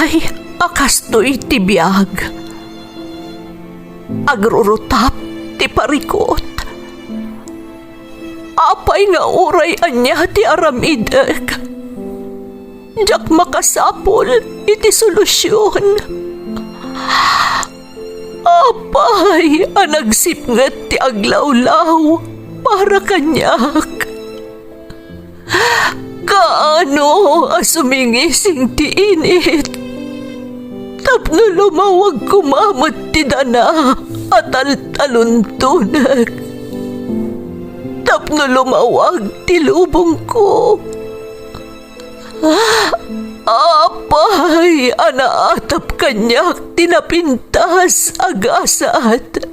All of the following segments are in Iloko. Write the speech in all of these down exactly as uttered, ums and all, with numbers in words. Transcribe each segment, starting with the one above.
Ay, a kastoy ti biag. Agrurutap ti parikut. Apay nga uray ania ti aramidek, diak makasapul iti solusion. Apay a nagsipnget ti aglawlaw para kaniak? Kaano a sumingising ti init tapno lumawag koma met ti dana a taltaluntonek, tapno lumawag ti lubongko? Apay a naatap kaniak ti napintas a gasat?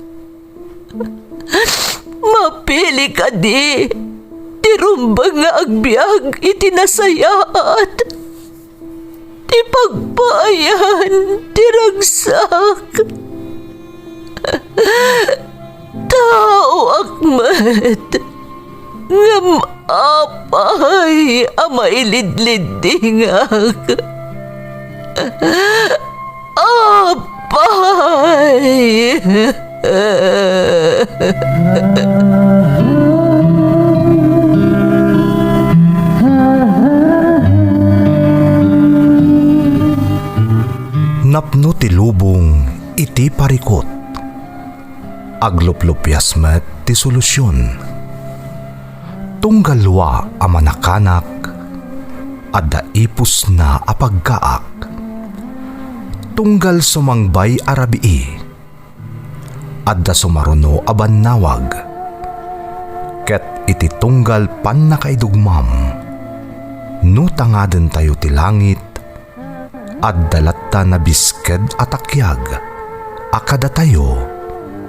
Mapili kadi ti rumbeng nga agbiag iti nasayaat, ti pagpaayan ti ragsak? Taoak met, ngem apay a mailidliddingak? Apay! Napno ti lubong iti parikut. Agluplupias met ti solusion. Tunggal dua a manakanak, adda ipusna a pagkaak. Tunggal sumangbay a rabii, adda sumaruno a bannawag. Ket iti tunggal pannakaidugmam, no tangadentayo ti langit, adda latta nabisked a takiag a kadatayo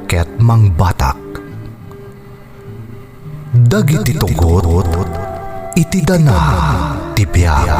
ket mangbatak. Dagiti tugot iti dana ti biag.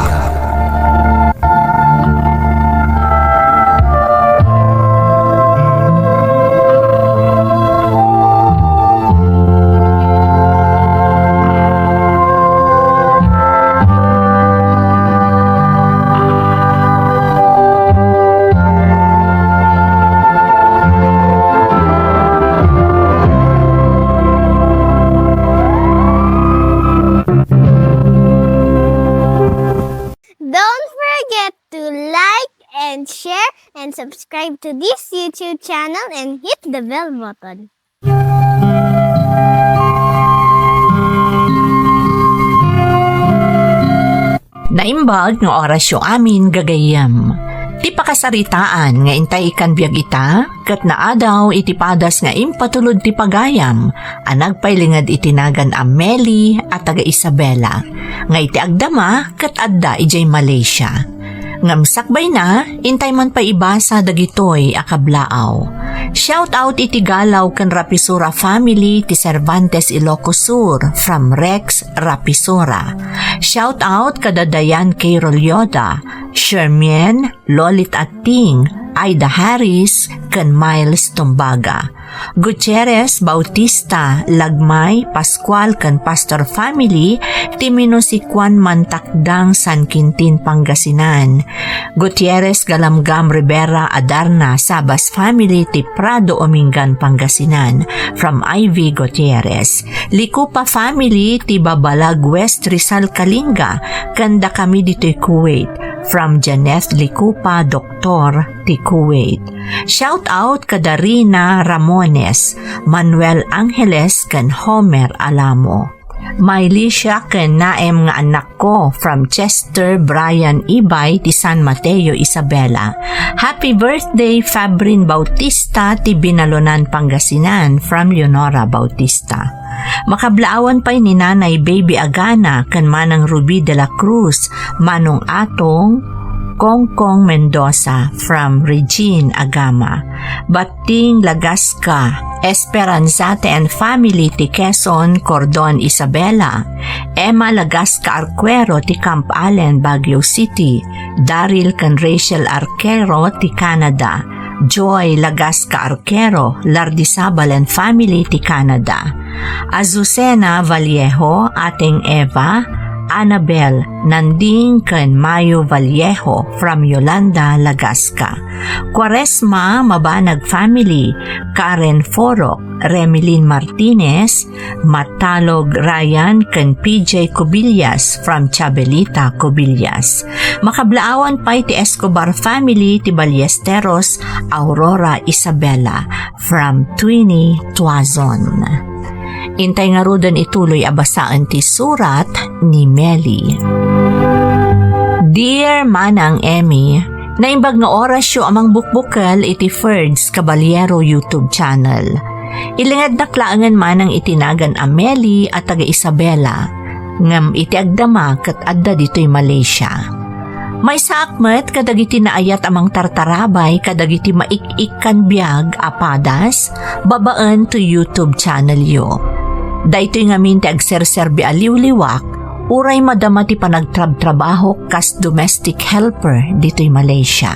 Don't forget to like and share and subscribe to this YouTube channel and hit the bell button. Naimbag nga orasyo amin, gagayyem. Ti pakasaritaan nga intay ikkan biag ita, ket naadaw iti padas nga impatulod ti pagayam a nagpailinged iti nagan a Meli a taga Isabela, nga iti agdama ket adda idiay Malaysia. Ngem sakbayna, intay man pay ibasa dagitoy a kablaaw. Shout out iti Galaw ken Rapisura family ti Cervantes, Ilocos Sur, from Rex Rapisura. Shout out kada Dayan K. Rolyoda, Shermien, Lolit Atting, Aida Harris, ken Miles Tumbaga. Gutierrez, Bautista, Lagmay, Pascual, ken Pastor family ti Minusikuan, Mantakdang, San Quintin, Pangasinan. Gutierrez, Galamgam, Rivera, Adarna, Sabas family ti Prado, Omingan, Pangasinan, from Ivy Gutierrez. Licupa family ti Babalag, West Rizal, Kalinga, ken dakami ditoy Kuwait, from Janeth Licupa, Doktor ti Kuwait. Shout out kada Rina Ramones, Manuel Angeles, ken Homer Alamo. Mylicia ken Naem nga anakko, from Chester Brian Ibay ti San Mateo, Isabela. Happy birthday, Fabrin Bautista ti Binalonan, Pangasinan, from Leonora Bautista. Makablaawan pay ni Nanay Baby Agana ken Manang Ruby de la Cruz, Manong Atong, Kongkong Mendoza, from Regine Agama. Batting Lagasca, Esperanzate and family ti Quezon, Cordon, Isabela. Emma Lagasca Arquero ti Camp Allen, Baguio City. Daryl ken Rachel Arquero ti Canada. Joy Lagasca Arquero, Lardizabal and family ti Canada. Azucena Vallejo, Ateng Eva, Annabel Nanding ken Mayo Vallejo from Yolanda, Legazpi. Cuaresma Mabanag family, Karen Forok, Remilin Martinez, Matalog Ryan ken P J Cubillas from Chabelita, Cubillas. Makablaawan pay ti Escobar family ti Ballesteros, Aurora Isabela from Twinnie Tuazon. Intay ngaruden ituloy a basaen ti surat ni Meli. Dear Manang Emmy, naimbag nga orasyo a mangbukbukel iti Ferds Caballero YouTube channel. Ilingednak laengen manang iti nagan a Meli a taga Isabela, ngem iti agdama ket adda ditoy Malaysia. Maysaak met kadagiti naayat a mangtartarabay kadagiti maik-ikkan biag a padas babaen to YouTube channelyo. Daytoy ngamin ti agserserbi a liwliwak uray madama ti panagtrabtrabahok kas domestic helper ditoy Malaysia.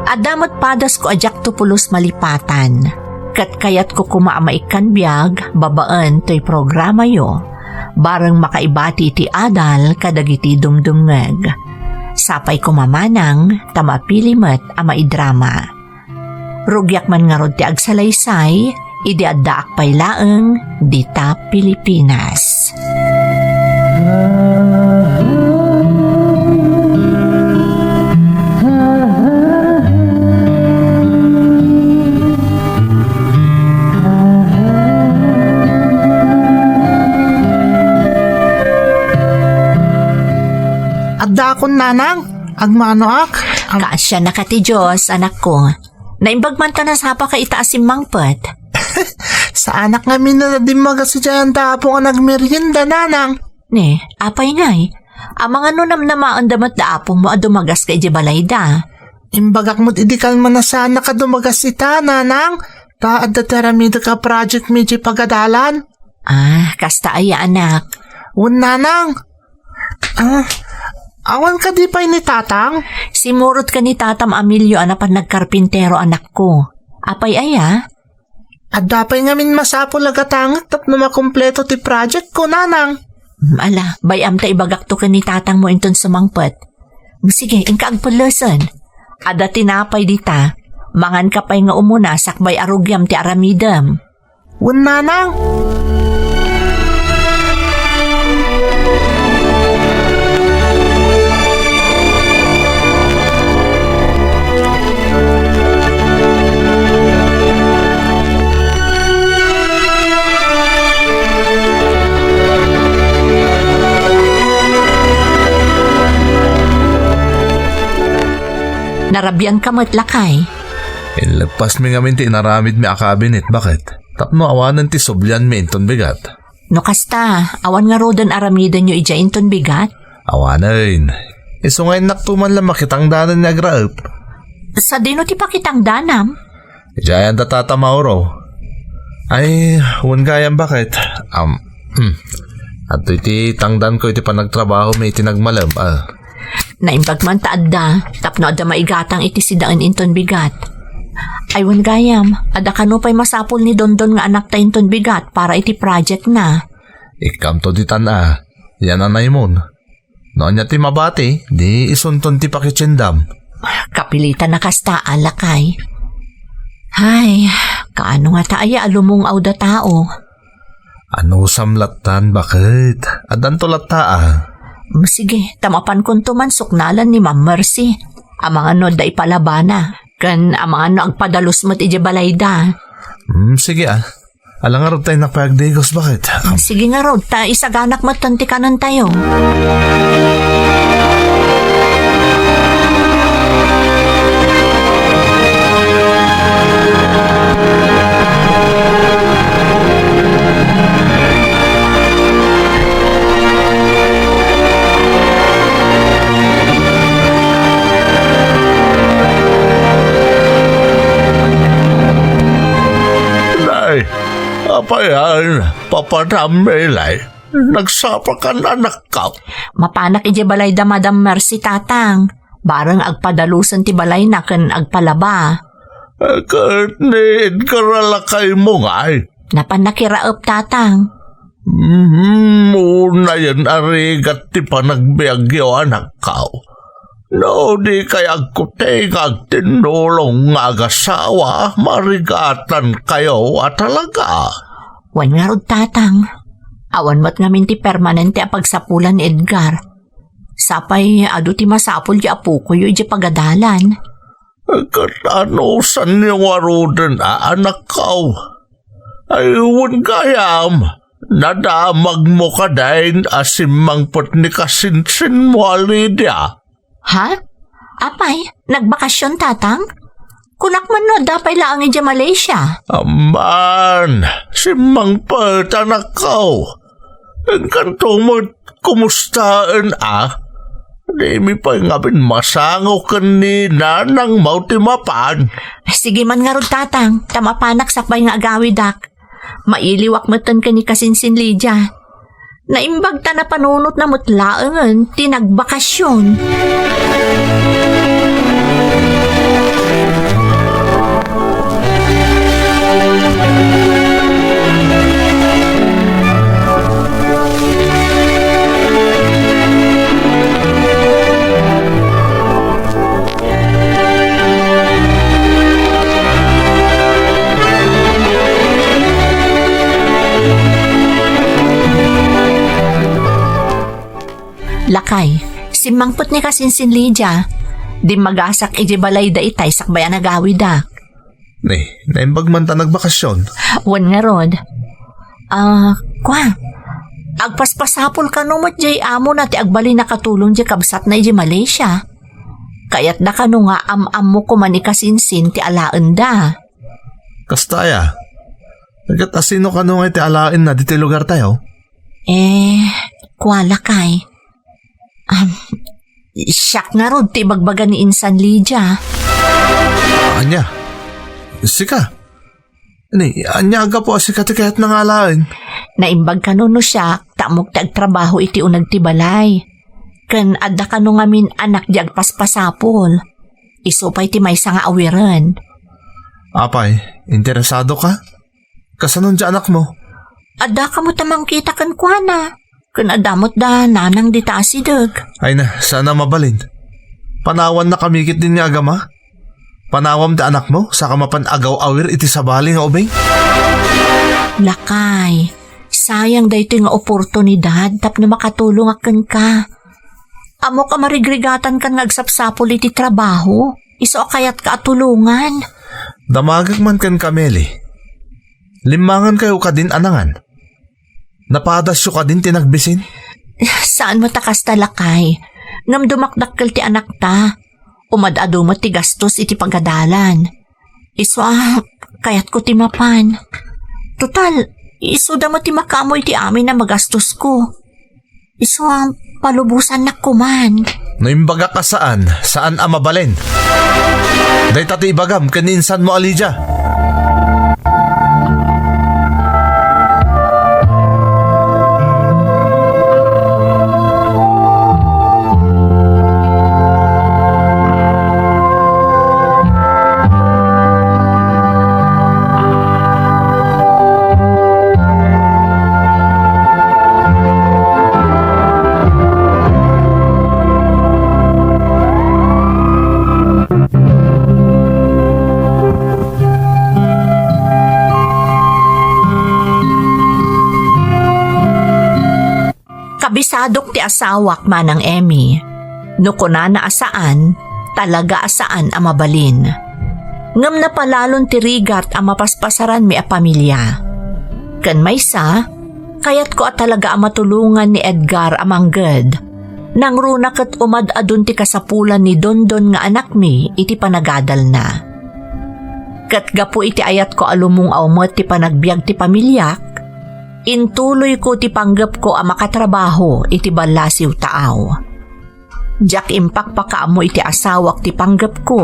Adda met padasko a diakto pulos malipatan, ket kayatko koma a maikkan biag babaen toy programayo, bareng makaibati iti adal kadagiti dumdumngeg. Sapay koma manang ta mapili met a maidrama. Rugiak man ngarud ti agsalaysay idi addaak pay laeng dita Pilipinas. Addaakon, nanang, agmanoak. Am- Kaasianaka ti Dios, anakko. Naimbag man ta nasapaka ita a simmangpet. Saanak ngamin a dimmagas idiay anda apo nga nagmerienda, nanang. Ne, apay ngay? Amangan no namnamaenda met da apomo a dumagaska idiay balayda. Imbagak met idi kalman a saanak a dumagas ita, nanang. Ta adda ti aramidek a project mi idiay pagadalan. Ah, kasta aya, anak. Wen, nanang. Ah, awan kadi pay ni tatang? Simurot ken ni tatam Emilio a napan nagkarpintero, anakko. Apay aya? Adda pay ngamin masapul a gatangek tapno makumpleto ti project ko, nanang. Hmm, ala, bay-am ta ibagakto ken ni tatangmo inton sumangpet. Hmm, sige, inka agpellesen. Adda tinapay dita. Manganka pay nga umuna sakbay a rugiam ti aramidem. Wen, nanang. Narabianka met, lakay. Inleppasmi ngamin ti inaramidmi a kabinet, baket? Tapno awanen ti sublianmi inton bigat. No kasta, awan ngaruden aramidenyo idiay inton bigat? Awanen. Isu nga innakto man la makitangdanen nga agraep. Sadino ti pakitangdanam? Idiay anda tata Mauro. Ay, wen gayam, baket. Am, hmm. Adtoy ti tangdanko iti panagtrabahomi iti nagmalem, ah. Naimbag man ta adda, tapno adda maigatang iti sidaen inton bigat. Ay, wen gayam, adda kano pay masapul ni Dondon nga anakta inton bigat para iti project na. Ikkamto ditan a, yan a naimon. No ania ti mabati, di isunton ti pakitiendam. Kapilitan a kasta, lakay. Ay, kaano ngata aya a lumung-aw da tao? Anusam lattan, baket? Addanto latta a. Mm, sige, ta mapankonto man suknalan ni Ma'am Mercy. Amangan no adda ipalabana. Ken amangan no agpadalus met idiay balayda. Mm, sige a. Ala ngarud ta innak pay agdigos, baket? Mm, sige ngarud, ta isaganak metten ti kanentayo. Nay, apay a, papanam, Eli? Nagsapakan, anakko. Mapanak idiay balay da Madam Mercy, tatang. Bareng agpadalusen ti balayna ken agpalaba. Eh, ket ni Edgar a lakaymo ngay? Napan nakiraep, tatang. Hmm, unayen a rigat ti panagbiagyo, anakkaw. No di kay agkuti nga agtinnulong nga agasawa, marigatan kayo a talaga. Wen ngarud, Tatang. Awan met ngamin ti permanente a pagsapulan ni Edgar. Sapay adu ti masapul ti apokoyo idiay pagadalan. Ket anusanyo ngaruden a anakkaw? Ay, wen gayam, nadamagmo kadi a simmangpet ni kasinsinmo a Lydia? Ha? Apay, nagbakasyon, Tatang? Kunak man no adda pay laeng idiay Malaysia. Amman, simmangpet, anakkaw. Engkanto met, kumustaen a? Dimi pay ngamin masango ken ni nanangmo ti mapan. Sige man ngarud, Tatang, ta mapanak sapay nga agawidak. Mailiwak metten ken ni kasinsin Lydia. Naimbag ta napanunotna met laengen ti nagbakasyon. Lakay, simmangpet ni kasinsin Lydia. Dimmagasak idiay balay daytay sakbay a nagawidak. Ni, naimbag man ta nagbakasyon. Wen ngarud. Ah, kua. Agpaspasapul kano met diay amona ti agbalin a katulong diay kabsatna idiay Malaysia. Kayatda kano nga am-ammo koma ni kasinsin ti alaenda. Kasta aya. Ket asino kano nga ti alaenna ditoy lugartayo? Eh, kua, lakay. Um, siak ngarud ti ibagbaga ni insan Lydia. Ania? Sika? Ni, ania a gapu a sika ti kayatna nga alaen? Naimbag kano no siak, ta ammok ti agtrabaho iti uneg ti balay. Ken adda kano ngamin anak di agpaspasapul. Isu pay ti maysa nga awiren. Apay, interesado ka? Kasano ti anakmo? Adda kamo ta mangkita kenkuana. Ken adda met da nanang dita asideg. Ay na, saan a mabalin. Panawanna kami ket din nga agama. Panawam ti anakmo, saka mapan agaw-awir iti sabali nga ubing. Lakay, sayang daytoy nga oportunidad tapno makatulongak kenka. Ammok a marigrigatankan nga agsapsapul iti trabaho, isu a kayatka a tulongan. Damagek man kenka, Meli. Limmangan kayo kadin a nangan. Napadasyo kadin ti nagbisin? Saan met a kasta, lakay. Ngem dumakdakkel ti anakta. Umad-adu met ti gastos iti pagadalan. Isu a, kayatko ti mapan. Total, isuda met ti makaammo iti amin a magastosko. Isu a, palubosannak koman. No imbagak a saan, saan a mabalin. Dayta ti ibagam ken ni insanmo a Lydia. Kabisadok ti asawak, Manang Emmy. No kunana a saan, talaga a saan a mabalin. Ngem napalalon ti rigat a mapaspasaranmi a pamilya. Ken maysa, kayatko a talaga a matulongan ni Edgar a mangged. Nangruna ket umad-adun ti kasapulan ni Dondon nga anakmi iti panagadalna. Ket gapu iti ayatko a lumung-aw met ti panagbiag ti pamiliak, intuloyko ti panggepko a makatrabaho iti ballasiw taaw. Diak impakpakaammo iti asawak ti panggepko,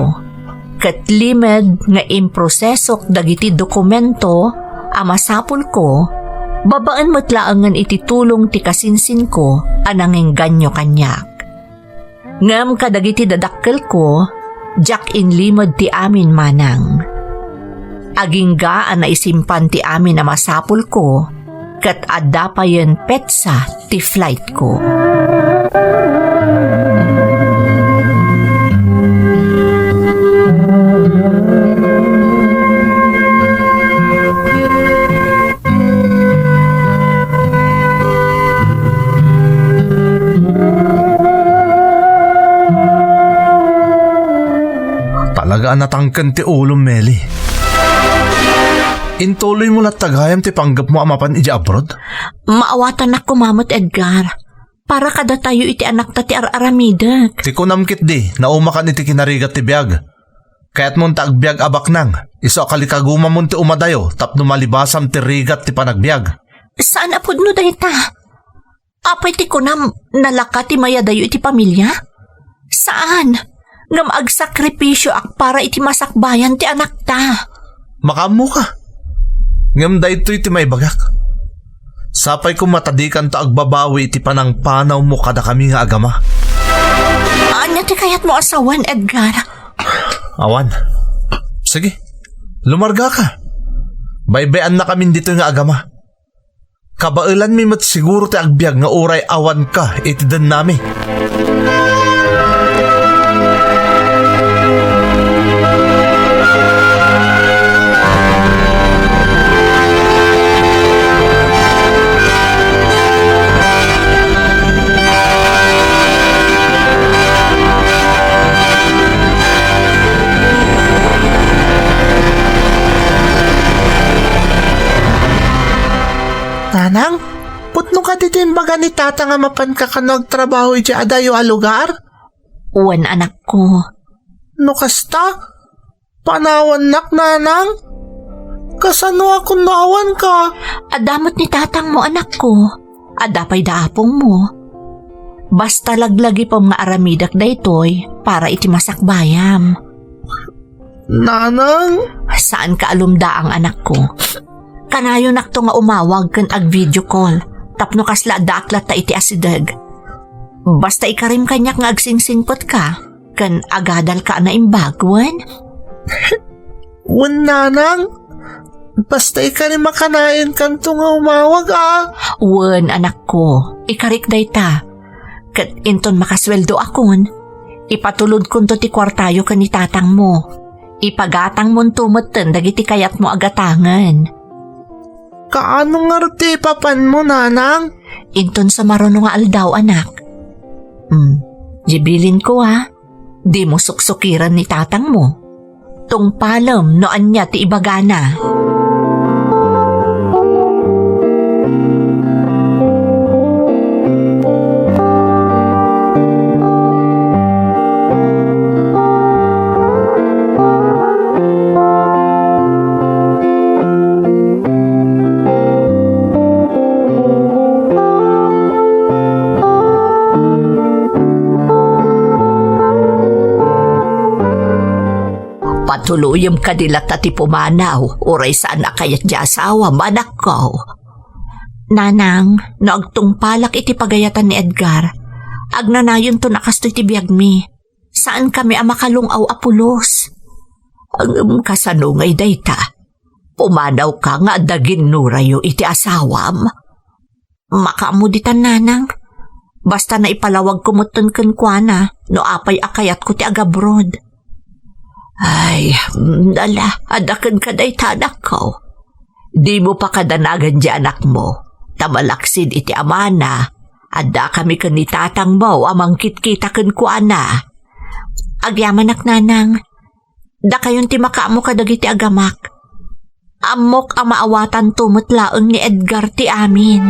ket limed nga improsesok dagiti dokumento a masapulko, babaen met laengen iti tulong ti kasinsinko a nangengganyo kaniak. Ngem kadagiti dadakkelko, diak inlimed ti amin manang. Agingga a naisimpan ti amin a masapulko, ket adda payen petsa ti flightko. Talaga a natangken ti ulom, Meli. Intuloymo latta gayam ti panggepmo a mapan idiay abroad? Maawatannak koma met, Edgar. Para kadatayo iti anakta ti ar-aramidek. Ti kunam ketdi, naumakan iti kinarigat ti biag. Kayatmon ta agbiag a baknang, isu a kalikagumamon ti umadayo tapno malibasam ti rigat ti panagbiag. Saan a pudno dayta? Apay ti kunam, nalaka ti mayadayo iti pamilia? Saan. Ngem agsakripisioak para iti masakbayan ti anakta. Makaammoka. Ngem daytoy ti maibagak. Sapay koma ta dikanto agbabawi iti panangpanawmo kadakami nga agama. Ania ti kayatmo a sawen, Edgar? Awan. Sige, lumargaka. Baybay-annakamin ditoy nga agama. Kabaelanmi met siguro ti agbiag nga uray awanka iti dennami. Nanang, pudno kadi ti imbaga ni Tata nga mapanka kano agtrabaho idiay adayo a lugar? Wen, anakko. No kasta, panawannak, Nanang? Kasano a kun no awanka? Adda met ni tatangmo, anakko. Adda pay da apongmo. Basta laglagipem nga aramidek daytoy para iti masakbayam. Nanang? Saanka a lumdaang, anakko. Kanayonakto nga umawag ken ag-video call tapno kasla addaak latta iti asideg. Basta ikarim kaniak nga agsingsingpetka ken agadalka a naimbag, wen? Wen, Nanang. Basta ikarim a kanayonkanto nga umawag, a. Wen, anakko. Ikarik dayta. Ket inton makasueldoakon, ipatulodkonto ti kuartayo ken ni tatangmo. Ipagatangmonto metten dagiti kayatmo a gatangen. Kaano ngarud ti ipapanmo, Nanang? Inton sumaruno nga aldaw, anak. Hmm, diay bilinko, a. Dimo suksukiren ni tatangmo. Tungpalem no ania ti ibagana. Patuloyem kadi latta ti pumanaw, uray saan a kayat ti asawam, anakko. Nanang, no agtungpalak iti pagayatan ni Edgar, agnanayonton a kastoy ti biagmi. Saankami a makalung-aw a pulos. Ngem kasano ngay dayta? Pumanawka nga adda ginnorayo iti asawam? Makaammo ditan, Nanang. Basta naipalawagko metten kenkuana no apay a kayatko ti agabroad. Ay, mm, ala, adda kenka dayta, anakko. Dimo pakadanagan diay anakmo, ta malaksid iti amana, addakami ken ni tatangmo a mangkitkita kenkuana. Agyamanak, Nanang. Dakayon ti makaammo kadagiti agamak. Ammok a maawatanto met laeng ni Edgar ti amin.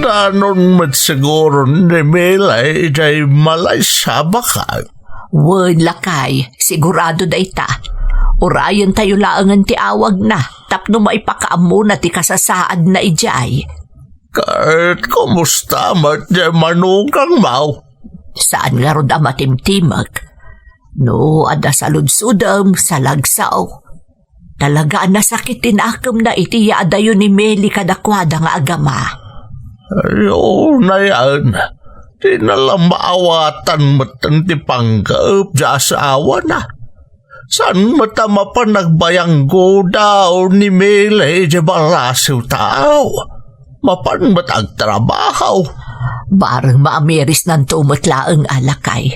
Danon met siguro ni Meli idiay Malaysia, baket. Wen, lakay, sigurado dayta. Urayentayo laengen ti awagna tapno maipakaammona ti kasasaadna idiay. Ket kumusta met diay manugangmo? Saan ngarud a matimtimek. No adda saludsodem, salagsaw. Talaga a nasakit ti nakemna iti yaadayo ni Meli kadakuada nga agama. Ay, unay, dina la maawatan metten ti panggep ti asawana. Saan met a mapan agbayanggoda ni Meli idiay ballasiw tao. Mapan met agtrabaho. Bareng maamirisnanto met laeng a lakay.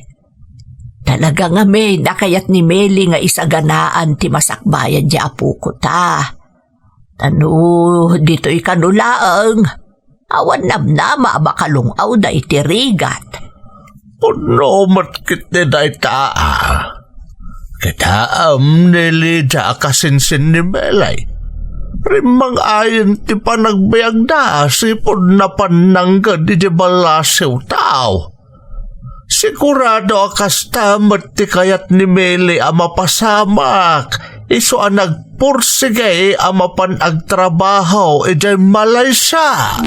Talaga ngamin a kayat ni Meli nga isaganaan ti masakbayan ti apoko ta. Ta no ditoy kano laeng, awan namnama a makalung-awda iti rigat. Pudno met ketdi dayta, a. Kitaem ni Lydia a kasinsin ni Meli. Rimmang-ayen ti panagbiagda, sipud napan nangged iti ballasiw tao. Sigurado a kasta met ti kayat ni Meli a mapasamak, isu a nagpursigi a mapan agtrabaho idiay Malaysia.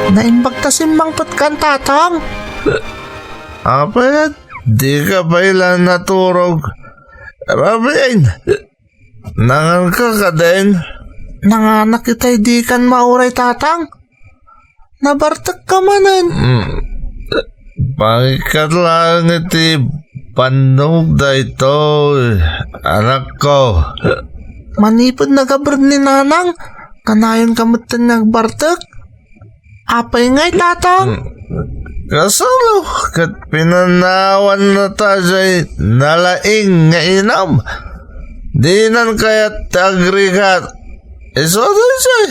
Naimbag ta simmangpetkan, Tatang. Apay, dika pay la naturog? Rabiin, nanganka kadin? Nanganak itay dikan mauray, Tatang. Nabartekka manen. Hmm. Pangikkat laeng iti bannog daytoy, anakko. Manipud nagabred ni Nanang, kanayonka metten nga agbartek? Apay ngay, Tatang? Hmm. Kasano ket pinanawannata jay nalaing nga inam? Dinan kayat ti agrigat. Isu dayjay.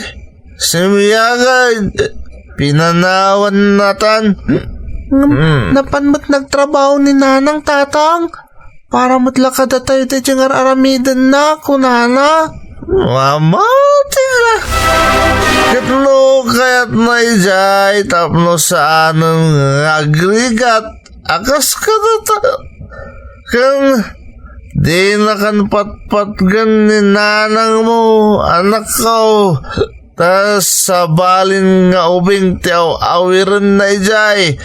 Simiagay. Pinanawannatan. Ngem, hmm, napan met nagtrabaho ni Nanang, Tatang. Para met la kadatayo ti ar-aramidenna, kunana. Mamati la. Ket no kayatna idiay tapno saanen nga agrigat a kas kadata. Ken dinakan patpatgen ni nanangmo, anakko. Ta sabalin nga ubing ti aw-awirenna idiay,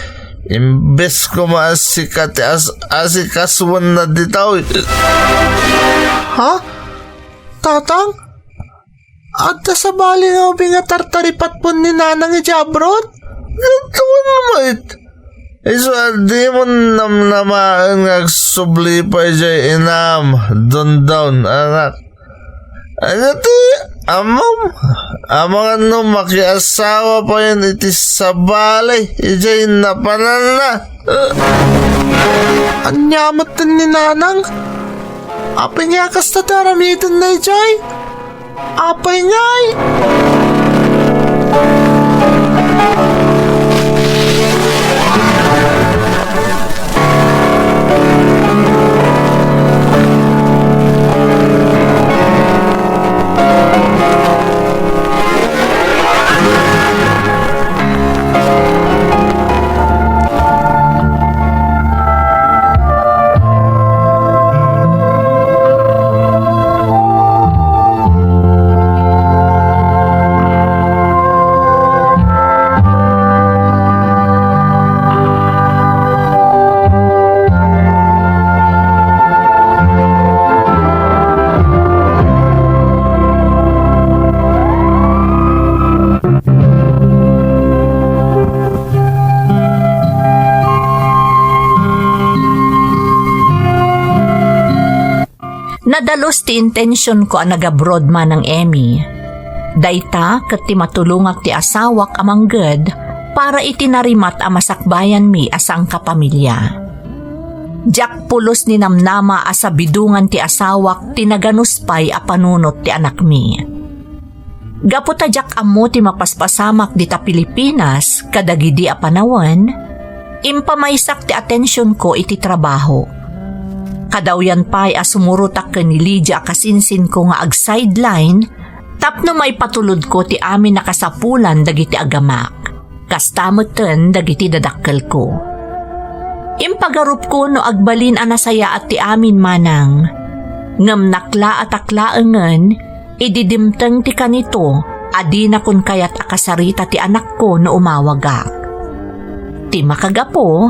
imbes koma a sika ti as-, asikasuenna ditoy. Ha? Tatang? Adda sabali nga ubing a tartaripatpon ni Nanang idiay abroad? Adtoen met. Isu a dimon namnamaen nga agsubli pay jay inam, Dondon, anak. Ania ti ammom? Amangan no makiasawa payen iti sabali idiay napananna. Ania metten ni Nanang? Apay nga kasta ti aramidenna idiay? Apay ngay? Nadalus ti intensionko a nag-abroad, Manang Emmy. Dayta ket ti matulongak ti asawak a mangged para iti narimat a masakbayanmi a sangkapamilya. Diak pulos ninamnama a sabidongan ti asawak ti naganus pay a panunot ti anakmi. Gapu ta diak ammo ti mapaspasamak dita Pilipinas kadagidi a panawen, impamaysak ti atensionko iti trabaho. Kadawyan pay a sumurotak ken ni Lydia a kasinsinko nga ag-sideline tapno maipatulodko ti amin a kasapulan dagiti agamak. Kasta metten dagiti dadakkelko. Impagarupko no agbalin a nasayaat ti amin manang. Ngem naklaat a laengen idi dimteng ti kanito a dinakon kayat a kasarita ti anakko no umawagak. Ti makagapu,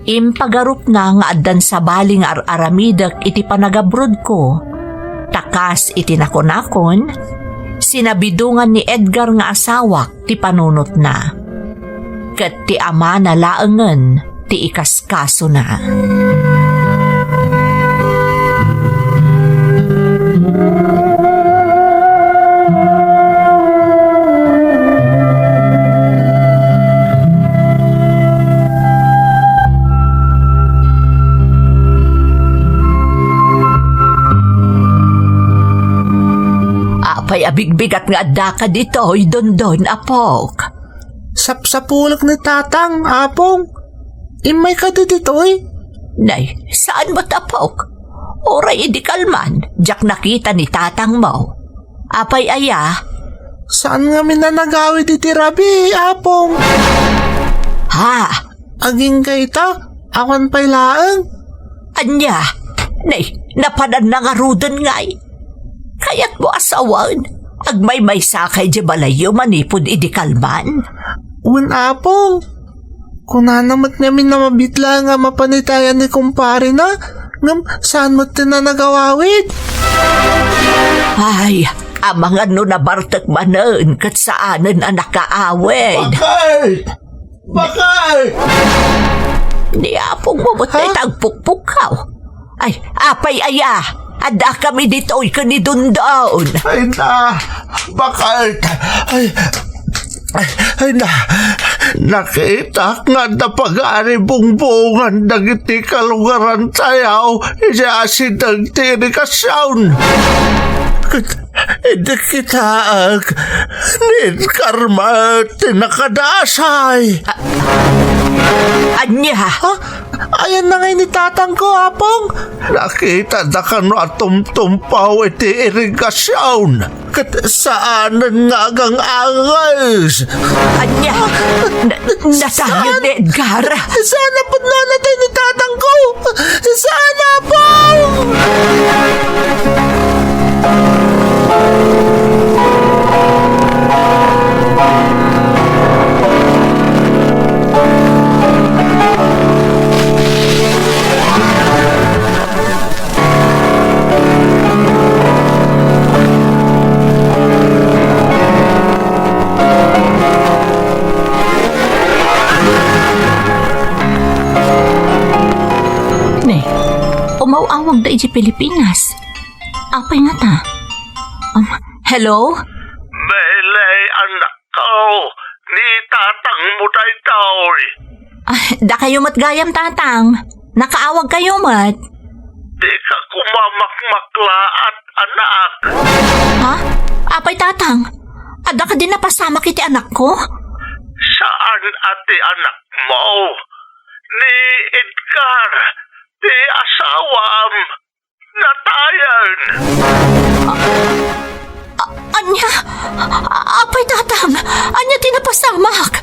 impagarupna nga addan sabali nga ar-aramidek iti panagabrodko. Ta kas iti nakunakon, sinabidongan ni Edgar nga asawak ti panunotna. Ket ti amana laengen ti ikaskasona. Apay a bigbigat nga addaka ditoy, Dondon, apok? Sapsapulek ni Tatang, Apong. Immayka ditoy? Nay, saan met, apok? Uray idi kalman, diak nakita ni tatangmo. Apay aya? Saan ngamin a nagawid iti rabii, Apong? Ha? Agingga ita, awan pay laeng. Ania? Nay, napananna ngaruden ngay? Kayatmo a sawen, agmaymaysakay idiay balayyo manipud idi kalman? Wen, Apong. Kunana met ngamin a mabitla nga mapan iti ayan ni kumparena, ngem saan met ti nanagawawid. Ay, amangan no nabartek manen ket saanen a nakaawid. Bakit? Bakit? Ni apongmo met Ha? tay tagpukpukkaw. Ay, apay aya? Addakami ditoy ken ni Dondon. Ay na, bakit? Ay, ay, ay na, nakitak nga adda pagari bungbungan dagiti kalugaran tayo, iti asideg ti irigasion. Ket idi kitaek, ni Edgar met ti nakadasay. A-, ania? Ha? Ayanna ngay ni tatangko, Apong? Nakitada kano a tumtumpaw iti irigasion. Ket saanen nga agang-anges. Ania? Na-, natayo ni Edgar. Saan a pudno a natay ni tatangko? Saan, Apong? Ne, umaw-awag da iti Pilipinas. Apay ngata? Um, hello? Belay, anak. Kao, ni tatangmo daytoy. Ah, dakayo met gayam, tatang. Nakaawagkayo met. Dika koma makmaklaat, anak. Ha? Apay, tatang? Adda kadi napasamak iti anakko? Saan a ti anakmo. Ni Edgar, ti asawam. Natayen! A-, ania? A-, apay, tatang? Ania ti napasamak?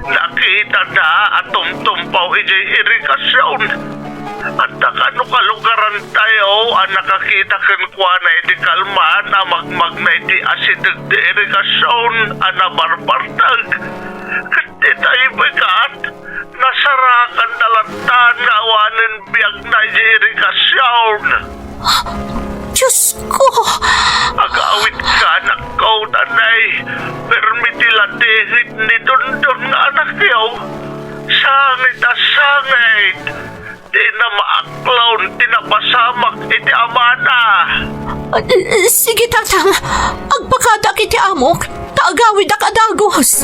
Nakitada a tumtumpaw idiay irigasion. Adda kano kalugarantayo a nakakita kenkuana idi kalman a magmagna iti asideg ti irigasion a nabarbarteg. Ket ita ibegat, nasarakan da latta nga awanen biagna idiay irigasion. Diosko! Agawidka, anakko, ta nay, permi ti ladingit ni Dondon nga anakyo. Sangit a sangit! Dina maaklon ti napasamak iti amana. Ah, sige, tatang. Agpakadak iti amok, ta agawidak a dagus.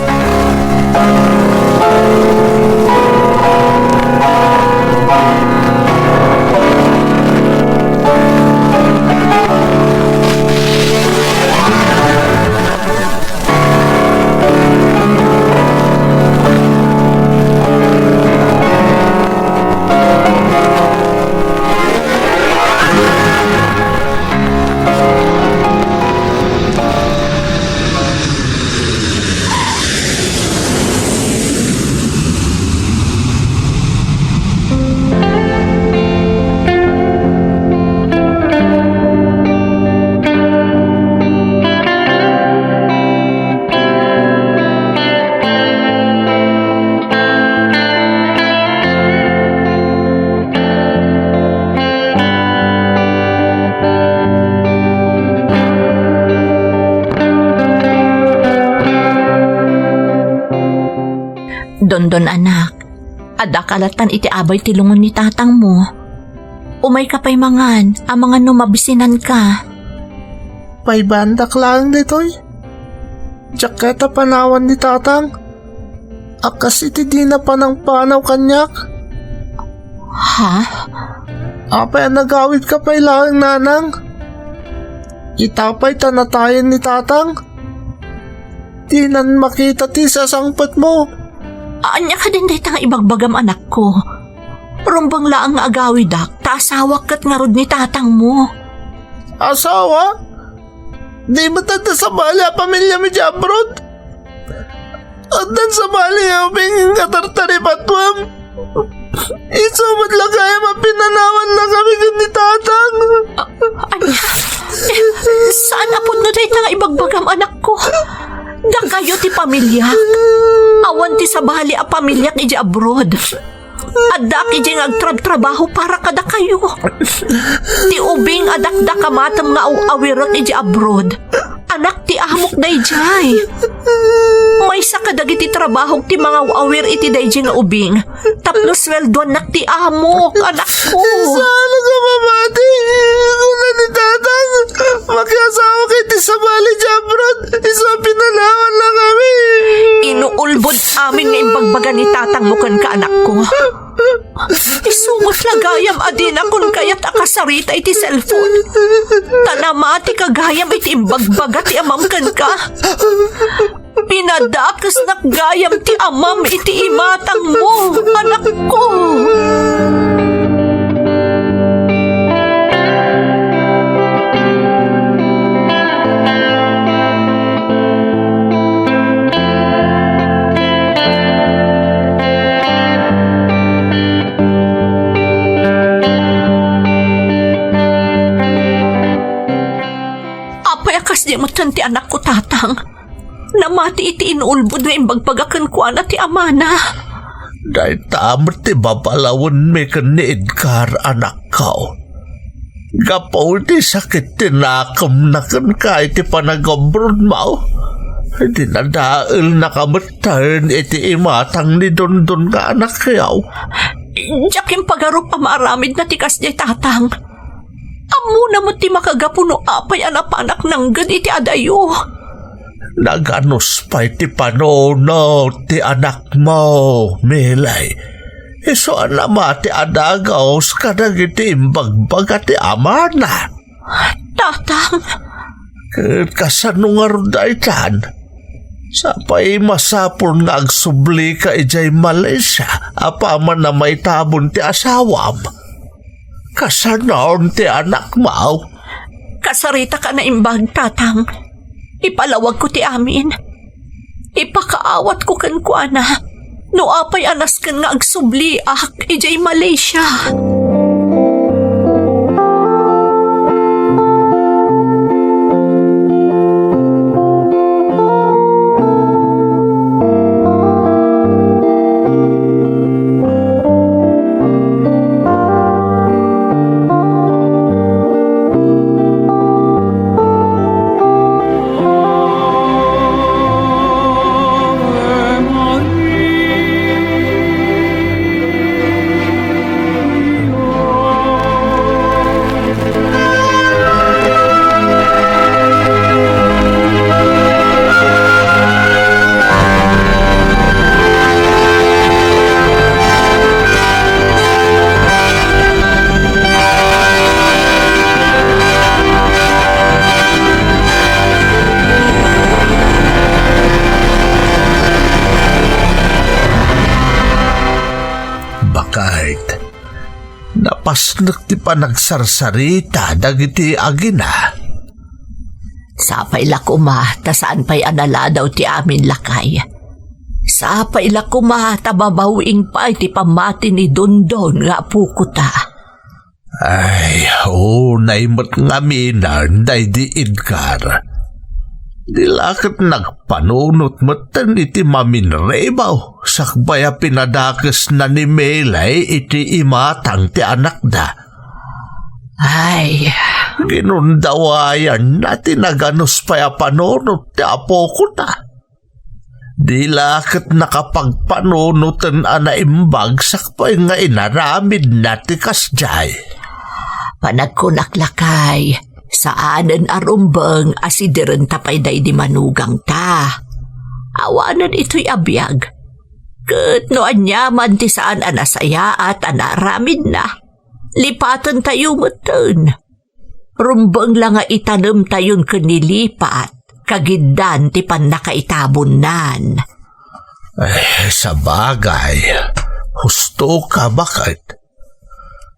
Dondon, anak, addaka lattan iti abay ti lungon ni tatangmo. Umayka pay mangan, amangan no mabisinanka. Paibaandak laeng ditoy. Diak kayat a panawan ni tatang. A kas iti dina panangpanaw kaniak. Ha? Apay a nagawidka pay laeng, nanang? Ita pay ta natayen ni tatang. Dinan makita ti sasangpetmo. Ania kadin dayta nga ibagbagam, anakko? Rumbeng laeng nga agawidak, ta asawak ket ngarud ni tatangmo. Asawa? Di met adda sabali a pamiliam iti abroad? Addan sabali nga ubing nga tartaripatuam. Isu met la gayam a pinanawan na kami ken ni tatang. A-, ania? Eh, saan a pudno dayta nga ibagbagam, anakko? Dakayo ti pamiliak. Awan ti sabali a pamiliak iti abroad. Addaak idiay nga agtrabtrabaho para kadakayo. Ti ubing a dakdakamatem nga aw-awirek idiay abroad, anak ti amok daydiay. Maysa kadagiti trabahok ti mangaw-awir iti daydiay nga ubing tapno sueldoannak ti amok, anakko. Saan a mamati? Kuna ni tatang, makiasawak iti sabali ti abroad. Isu a pinanawan na kami. Inuulbod amin nga imbagbaga ni tatangmo kenka, anakko. Isu met la gayam a dinakon kayat a kasarita iti cellphone. Ta namatika gayam iti imbagbaga ti amam kenka. Pinadakesnak gayam ti amam iti imatangmo, anakko. Apay a kasdi metten ti anakko, tatang? Namati iti inulbod nga imbagbaga kenkuana ti amana. Dayta met ti babalawenmi ken ni Edgar, anakko. Gapu iti sakit ti nakemna kenka iti panagabrodmo, dinadaelnaka metten iti imatang ni Dondon nga anakyo. Diak impagarup a maaramidna ti kasdiay, tatang. Ammona met ti makagapu no apay a napanak nangged iti adayo. Naganus pay ti panunot ti anakmo, Milay. Isu a namati a dagus kadagiti imbagbaga ti amana. Tatang. Ket kasano ngarud daytan? Sapay masapul nga agsublika idiay Malaysia apaman a maitabon ti asawam. Kasanon ti anakmo? Kasaritaka a naimbag, tatang. Ipalawagko ti amin. Ipakaawatko kenkuana no apay a nasken nga agsubliak idiay Malaysia. Bakit? Napasnek ti panagsarsarita dagiti agina. Sapay la koma ta saan pay a naladaw ti amin, lakay. Sapay la koma ta mabaw-ing pay ti pammati ni Dondon nga apokota. Ay, unay met ngaminen daydi Edgar. Di la ket nagpanunot metten iti maminribaw sakbay a pinadakesna ni Milay iti imatang ti anakda. Ay. Ginundawayanna ti naganus pay a panunot ti apokona. Di la ket nakapagpanunoten a naimbag sakbay nga inaramidna ti kasdiay. Panagkunak lakay, saanen a rumbeng a sidirenta pay daydi manugangta. Awanen itoy a biag. Ket no aniaman ti saan a nasayaat a naaramidna, lipatentayo metten. Rumbeng la nga itanemtayon ken ni lipat, kagiddan ti pannakaitabonnan. Eh, sabagay, husto ka, baket.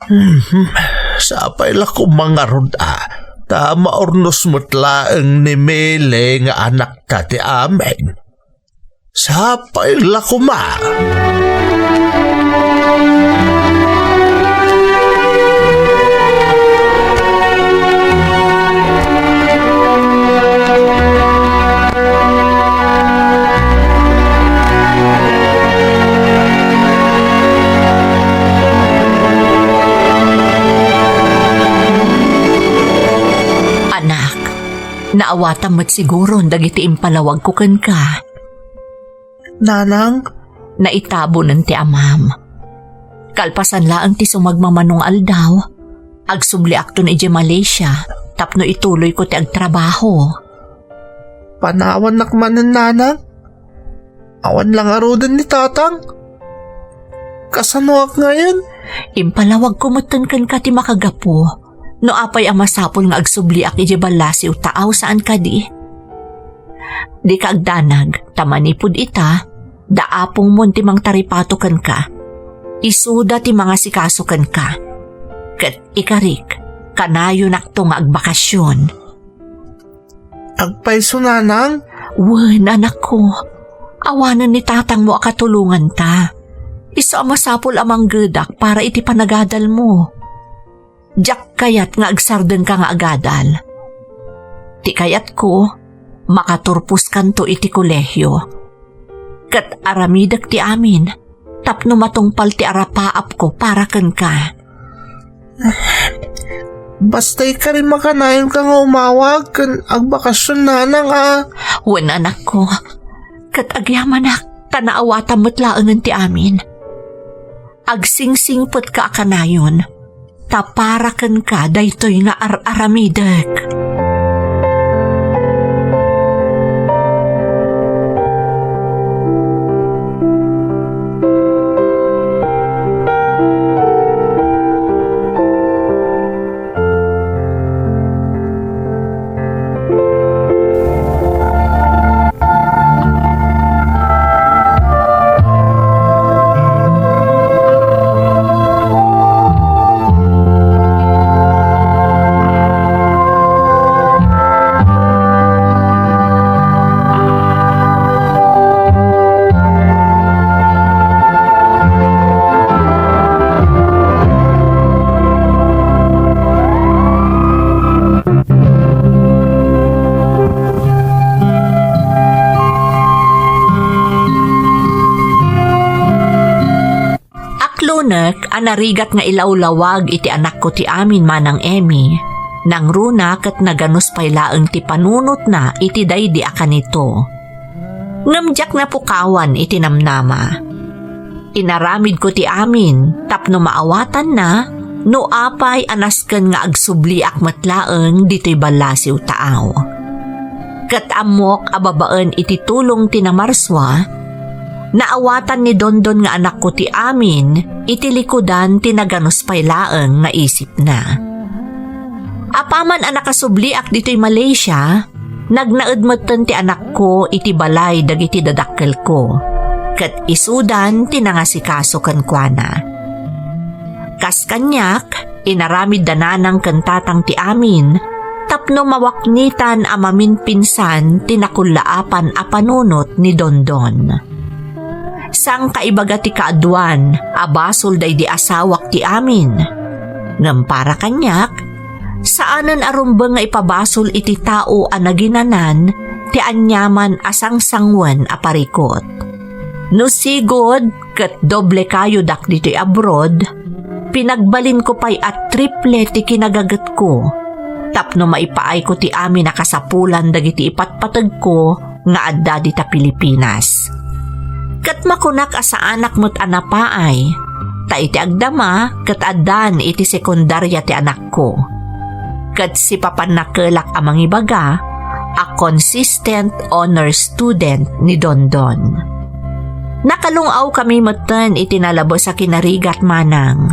Hmm, sapay la koma ngarud a, ta maurnos met laeng ni Mele nga anakta ti amin. Sapay la koma. Anak, naawatam met siguron dagiti impalawagko kenka. Nanang? Naitabonen ti amam. Kalpasan laeng ti sumagmamano nga aldaw, agsubliakton idiay Malaysia tapno ituloyko ti agtrabaho. Panawannak manen, Nanang? Awan la ngaruden ni Tatang? Kasanoak ngayen? Impalawagko metten kenka ti makagapu no apay a masapul nga agsubliak idiay ballasiw ta aw saan kadi. Dika agdanag, ta manipud ita, da apongmon ti mangtaripato kenka. Isuda ti mangasikaso kenka. Ket ikarik, kanayonakto nga agbakasion. Agpayso, Nanang? Wen, anakko. Awanen ni tatangmo a katulonganta. Isu a masapul a manggedak para iti panagadalmo. Diak kayat nga agsardengka nga agadal. Ti kayatko, makaturposkanto iti kolehio. Ket aramidek ti amin tapno matungpal ti arapaapko para kenka. Basta ikarin makanayonka nga umawag ken agbakasion, Nanang, a. Wen, anakko, ket agyamanak ta naawatam met laengen ti amin. Agsingsingpetka a kanayon, ta para kenka daytoy nga ar-aramidek. Aklonek a narigat nga ilawlawag iti anakko ti amin, Manang Emmy. Nangruna ket naganus pay laeng ti panunotna iti daydi a kanito. Ngem diak napukawan iti namnama. Inaramidko ti amin tapno maawatanna no apay a nasken nga agsubliak met laeng ditoy ballasiw taaw. Ket ammok a babaen iti tulong ti namarsua, naawatan ni Dondon nga anakko ti amin iti likudan ti naganus pay laeng nga isipna. Apaman a nakasubliak ditoy Malaysia, nagnaed metten ti anakko iti balay dagiti dadakkelko, ket isudan ti nangasikaso kenkuana. Kas kaniak, inaramid da nanang ken tatang ti amin tapno mawaknitan a maminpinsan ti nakullaapan a panunot ni Dondon. Sangkaibaga ti kaaduan a basol daydi asawak ti amin. Ngem para kaniak, saanen a rumbeng nga ipabasol iti tao a naginanan ti aniaman a sangsangoen a parikot. No sigud ket doble kayodak ditoy abroad, pinagbalinko pay a triple ti kinagagetko tapno maipaayko ti amin a kasapulan dagiti ipatpategko nga adda dita Pilipinas. Ket makunak a saanak met a napaay, ta iti agdama ket addan iti sekundaria ti anakko. Ket sipapannakelak a mangibaga a consistent honor student ni Dondon. Nakalung-awkami metten iti nalabes a kinarigat manang.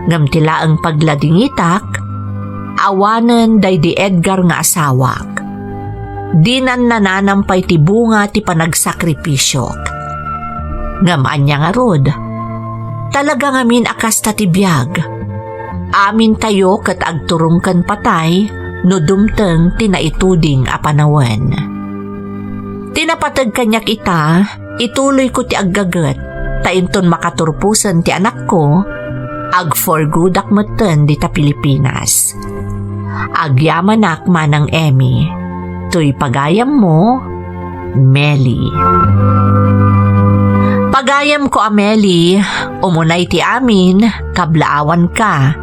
Ngem ti laeng pagladingitak, awanen daydi Edgar nga asawak. Dinan nananam pay ti bunga ti panagsakripisyok. Ngem ania ngarud? Talaga ngamin a kasta ti biag. Amintayo ket agturong ken patay no dumteng ti naituding a panawen. Ti napateg kaniak ita, ituloyko ti aggaget, ta inton makaturposen ti anakko, ag-for good-ak metten dita Pilipinas. Agyamanak, Manang Emmy. Toy pagayammo, Meli. Pagayamko a Meli, umunay ti amin, kablaawanka.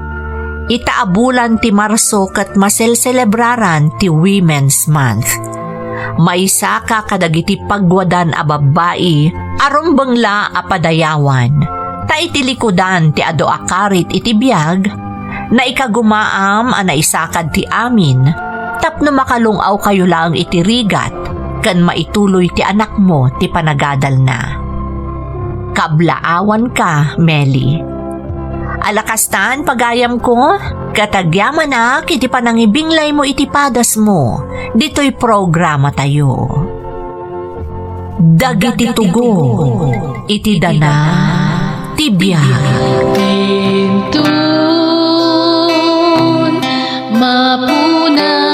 Ita a bulan ti Marso ket maselselebraran ti Women's Month. Maysaka kadagiti pagwadan a babbai a rumbeng la a padayawan, ta iti likudan ti adu a karit iti biag, naikagumaam a naisakad ti amin tapno makalung-awkayo laeng iti rigat ken maituloy ti anakmo ti panagadalna. Kablaawanka, Meli. Ala kastan, pagayamko, ket agyamanak iti panangibinglaymo iti padasmo ditoy programatayo. Dagiti tugot iti dana ti biag. Inton mapuna